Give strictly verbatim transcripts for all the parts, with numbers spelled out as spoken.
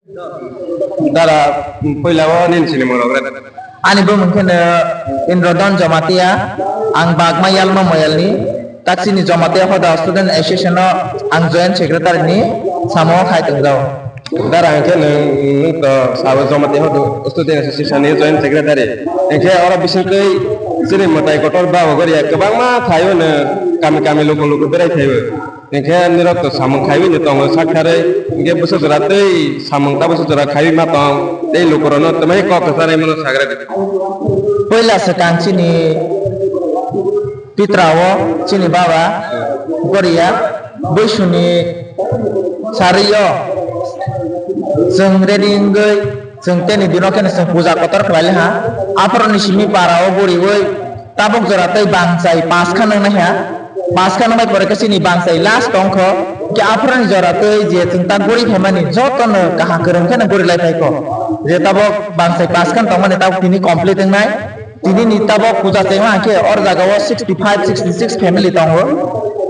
Dara, puila o nini sinimung rok re. Ani bumung khe no Indrodon Jamatia, ang Bagma Yalma Moyalni, tak chini Jamatia Hoda Student Association o ang Joint Secretary ni samo khai tongjao. Dara, hwnkhe nwng, nwng to sabo Jamatia Hoda Student Association ni Joint Secretary. Hwnkhe oro bisingtwi chini mwtai kotor ba ogoriya kwbangma thaio no kami kami luku luku berai thaio. Hwnkhe nirok to samung khaiwi no tongo sak tharwi, hwnkhe bwswk jora tei samung ta bwswk jora khaiwi ma tong, tei lukurokno twmai kok kwcharwi mano sagra di. Puila swkang chini pitra o chini baba Goria bwswkni sarwi o chwng ready wngwi chwng teni dino kheno chwng puja kotor khlai ha. Aphuru ni simi para o guriwi tabuk jora tei bangchai pass kha nang naiha. Pass kha nang bai pore khe chini bangchai last tong kho. Khe aphuru ni jora tei je chwng ta guri phaimani joto no kaham kwrwng khe no guri lai phai kho. Je tabuk bangchai pass kha tongmani tabuk tini complete wngnai. Tini ni tabuk puja chengma khe or jaga o sixty five, sixty six family tongo.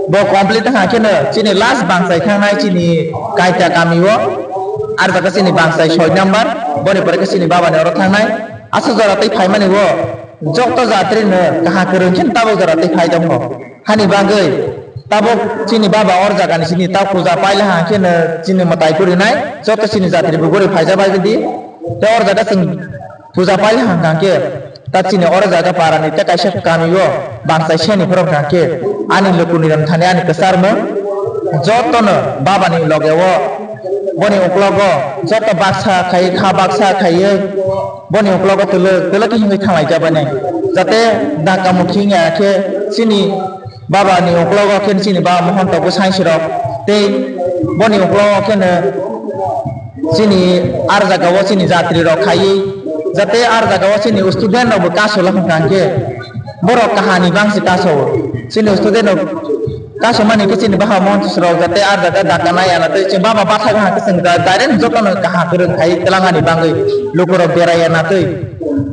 Bo complete wngkha khe no chini last bangchai thangnai chini Kaita kami o. Ar jaga chini bangchai soi number, boni pore khe chini baba ni oro thangnai. Aswk jora tei phaimani o joto jatri no kaham kwrwng khe tabuk jora tei phai tongkho. Hani bagwi tabuk chini baba or jaga ni sini ta puja paila ha khe no chini mwtai kwrwinai joto chini jatri bo guri phaija bai di. Tei or jaga chwng puja paila ha hwnkha khe ta chini or jaga para ni tei kaisa kami o bangchai seni phoro hwnkha khe ani luku ni ram thani ani kwchar mung joto no baba ni loge o boni uklogo joto baksa khai kha baksa khaiwi boni uklogo twlwk twlwk khe himwi thanglai jabani jate daka mukhi wngya khe chini baba ni uklogo khe chini baba Mohonto bwsai sirok tei boni uklogo khe no chini ar jaga o chini jatri rok khaiwi jate ar jaga o chini student rok bo kasola hwnkha khe borok kahani bangsi kaso chini student rok Kasomani khe chini baha monchis rok jate ar jaga daka nai ya na tei chini baba bathai baha khe chwng da-, direct jotono kaham kwrwng khai twlangani bagwi lukurok berai ya na tei.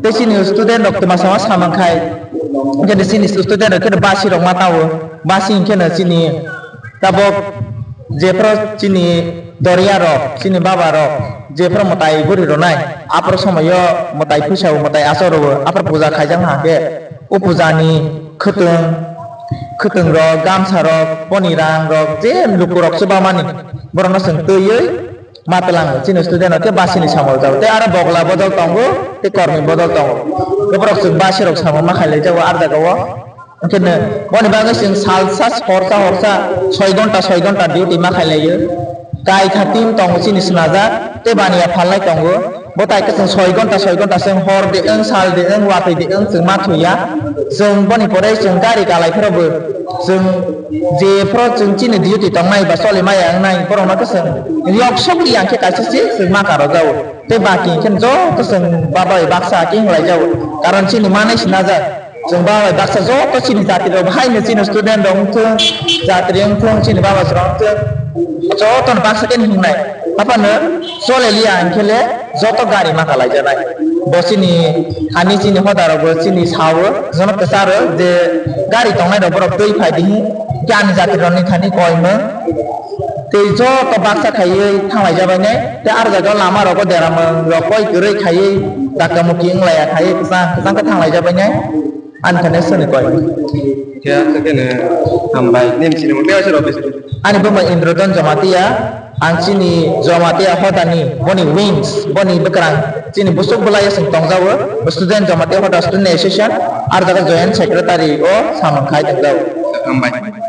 Tei chini student rok twma sama samang khai. Hwnkhe chini student rok khe basi rok ma tao. Basi hwnkhe no chini tabok jephru chini doriya rok, chini baba rok jephru mwtai guri rwnai. Aphuru somoio mwtai phuisa o mwtai asok rwo. Aphuru puja khaijak ha khe. O pujani khwtwng, khwtwng rok, gamsa rok, boni rang rok, je luku rok chubamani, borokno chwng twiwi ma twlango. Chini student rok khe basini samung rok jago. Tei aro bogla bodol tongo, tei kormi bodol tongo. Borok chwng basi rok samung ma khailai jago ar jaga o. Hwnkhe no, boni bagwi chwng salsa, horsa, horsa, soi gonta, soi gonta duty ma khailaio. Kaitha team tongo chini sinajak, tei baniya phalnai tongo. Bo tai khe chwng soi gonta, soi gonta chwng hor de wng, sal de wng, watwi de wng, chwng ma thuya. Chwng boni pore chwng gari kalai phuru bo chwng jephru chwng chini duty tongnai ba choli maya wngnai, borokno khe chwng yok sok ya khe kaisa se chwng ma karo jao. Tei baki khe joto chwng babai baksa khe hinglai jao. Karon chini manwi sinajak. Chwng babai baksa joto chini jati rok haino chini student rok wngthung, jatri wngthung, chini baba srok wngthung. Jotono baksa khe hingnai. Haphano chole liya hwnkhe le joto gari ma kalai janai. Bo chini thani chini hoda rok bo chini sao, jono kwcharo je gari tongnai rok borok twi phai di hin, khe ani jati rokni thani koimung. Tei joto baksa khaiwi thanglai jabainai, tei ar jaga lama rogo deramung rok koi kwrwi khaiwi daka muki wnglaiya khaiwi kwchang kwchang khe thanglai jabainai. Ani thani soni koi. Khe khe ne hambai nem sini mo bewa sero bes. Ani buma Indrodon Jamatia, ang chini Jamatia hodani boni wings, boni bwkrang chini busuk bwlai aswng tongjago, student Jamatia hoda student association, ar jaga joint secretary o samung khai tongjago. Hambai.